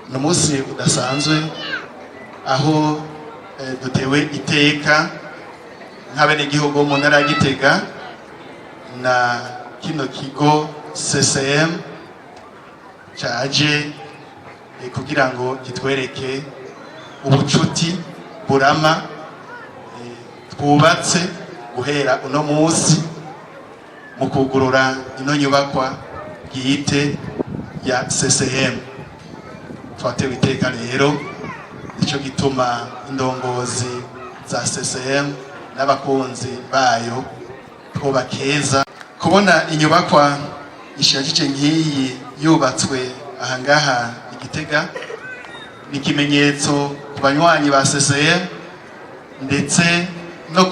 Ni umunsi udasanzwe aho dutewe iteka nk'abenegihugu bo mu ntara ya Gitega na kino kigo CCM caje kugira ngo kitwereke ubucuti burama twubatse guhera uno munsi mu kugurura ino nyubakwa bwite ya CCM. Twatewe iteka rero, nico gituma indongozi za CCM n'abakunzi bayo twobakeza kubona inyubakwa ishajije nk'iyi yubatswe ahangaha i Gitega. Ni ikimenyetso ku banywanyi ba CCM ndetse no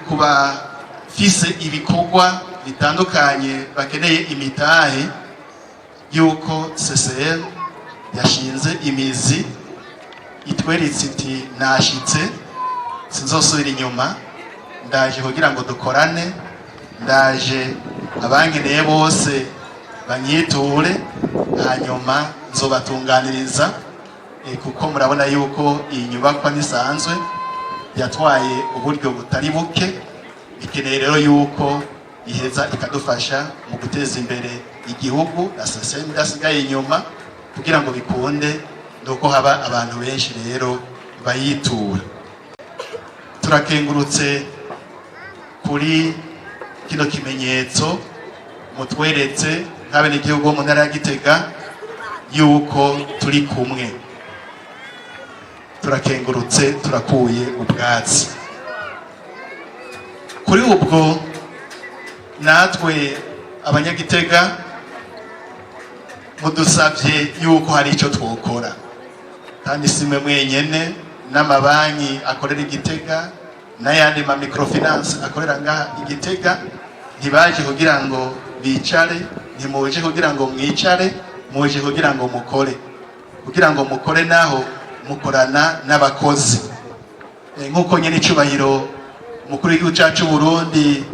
ku bafise ibikorwa bitandukanye bakeneye imitahe, yuko CCM yashinze imizi, itweretse iti: "Nashitse, sinzosubira inyuma, ndaje kugira ngo dukorane, ndaje abankeneye bose banyiture, hanyuma nzobatunganiriza." Kuko murabona yuko iyi nyubakwa nisanzwe yatwaye uburyo butari buke, ikeneye rero yuko iheza ikadufasha mu guteza imbere igihugu na CCM idasigaye inyuma. Kugira ngo bikunde nuko haba abantu benshi rero bayitura. Turakengurutse kuri kino kimenyetso mutweretse nk'abenegihugu bo mu ntara ya Gitega yuko turi kumwe. Turakengurutse, turakuye ubwatsi kuri ubwo. Natwe Abanyagitega mudusabye yuko hari icyo twokora, kandi si mwe mwenyene, n'amabanki akorera i Gitega n'ayandi ma microfinance akorera ngaha i Gitega ntibaje kugira ngo bicare. Ntimuje kugira ngo mwicare, muje kugira ngo mukore. Kugira ngo mukore naho mukorana n'abakozi. Nk'uko nyene icubahiro umukuru w'igihugu cacu Burundi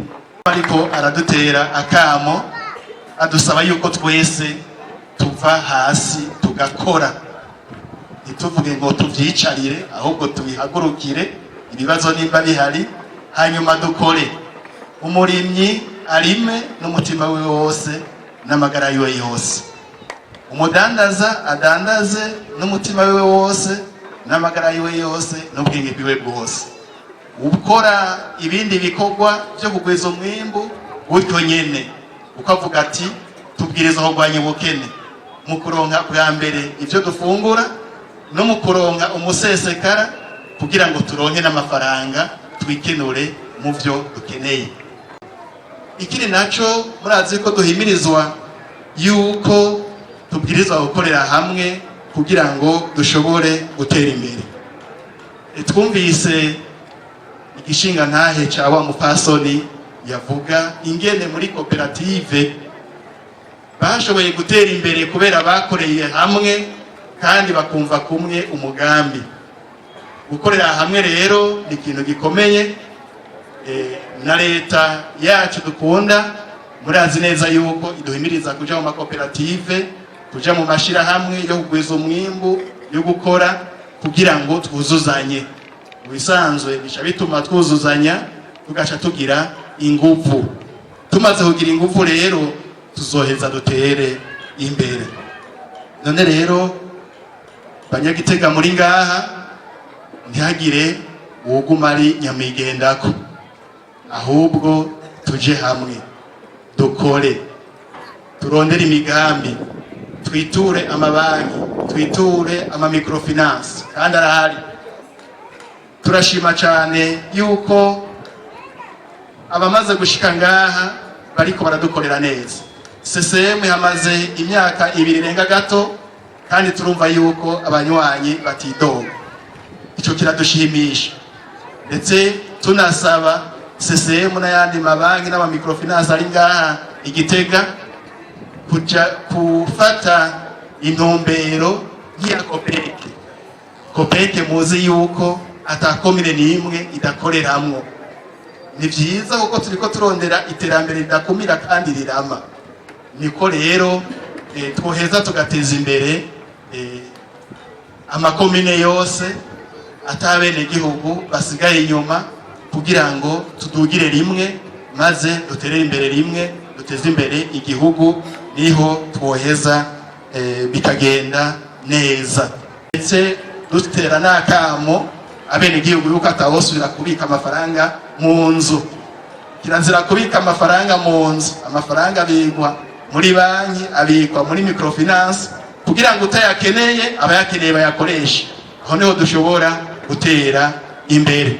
ariko aradutera akamo, adusaba yuko twese tuva hasi tugakora, ntituvuge ngo tuvyicarire, ahubwo tubihagurukire ibibazo nimba bihari, hanyuma dukore. Umurimyi arime n'umutima wiwe wose n'amagara yiwe yose, umudandaza adandaze n'umutima wiwe wose n'amagara yiwe yose n'ubwenge bwiwe bwose, ukora ibindi bikorwa byo kugwiza umwimbu gutyo nyene, uko avuga ati tubwiriza kurwanya ubukene mu kuronka bwa mbere ibyo dufungura no mu kuronka umusesekara kugira ngo turonke n'amafaranga twikenure mu byo dukeneye. Ikindi naco, murazi ko duhimirizwa yuko tubwirizwa gukorera hamwe kugira ngo dushobore gutera imbere. Twumvise igishinga ntahe ca wa mupasoni yavuga ingene muri koperative bashoboye gutera imbere kubera bakoreye hamwe kandi bakumva kumwe umugambi. Gukorera hamwe rero ni ikintu gikomeye. Na leta yacu dukunda, murazi neza yuko iduhimiriza kuja mu makoperative, kuja mu mashirahamwe yo kugwiza umwimbu, yo gukora kugira ngo twuzuzanye. Mu bisanzwe bica bituma twuzuzanya, tugaca tugira inguvu. Tumaze kugira inguvu rero, tuzoheza dutere imbere. None rero, Banyagitega muri ngaha, ntihagire uwuguma ari nyamigendako, ahubwo tuje hamwe, dukore, turondere imigambi, twiture amabanki, twiture ama microfinance, kandi arahari. Turashima cyane yuko abamaze gushika ngaha bariko baradukorera neza. CCM hamaze imyaka 2 irenga gato, kandi turumva yuko abanywanyi batidoga. Ico kiradushimisha, ndetse tunasaba CCM n'ayandi mabanki n'ama microfinance ari ngaha i Gitega kuja gufata intumbero nk'iya COOPEC. COOPEC muzi yuko ata komine n'imwe idakoreramwo. Ni vyiza kuko turiko turondera iterambere ridakumira kandi rirama. Niko rero twoheza tugateza imbere. Amakomine yose atabenegihugu basigaye inyuma, kugira ngo tudugire rimwe maze dutere imbere rimwe, duteze imbere igihugu, niho twoheza bikagenda neza. Ndetse dutera n'akamo abenegihugu yuko atawosubira kubika amafaranga mu nzu. Kirazira kubika amafaranga mu nzu. Amafaranga abikwa muri banki, abikwa muri microfinance, kugira ngo utayakeneye, abayakeneye bayakoreshe. Aho niho dushobora gutera imbere.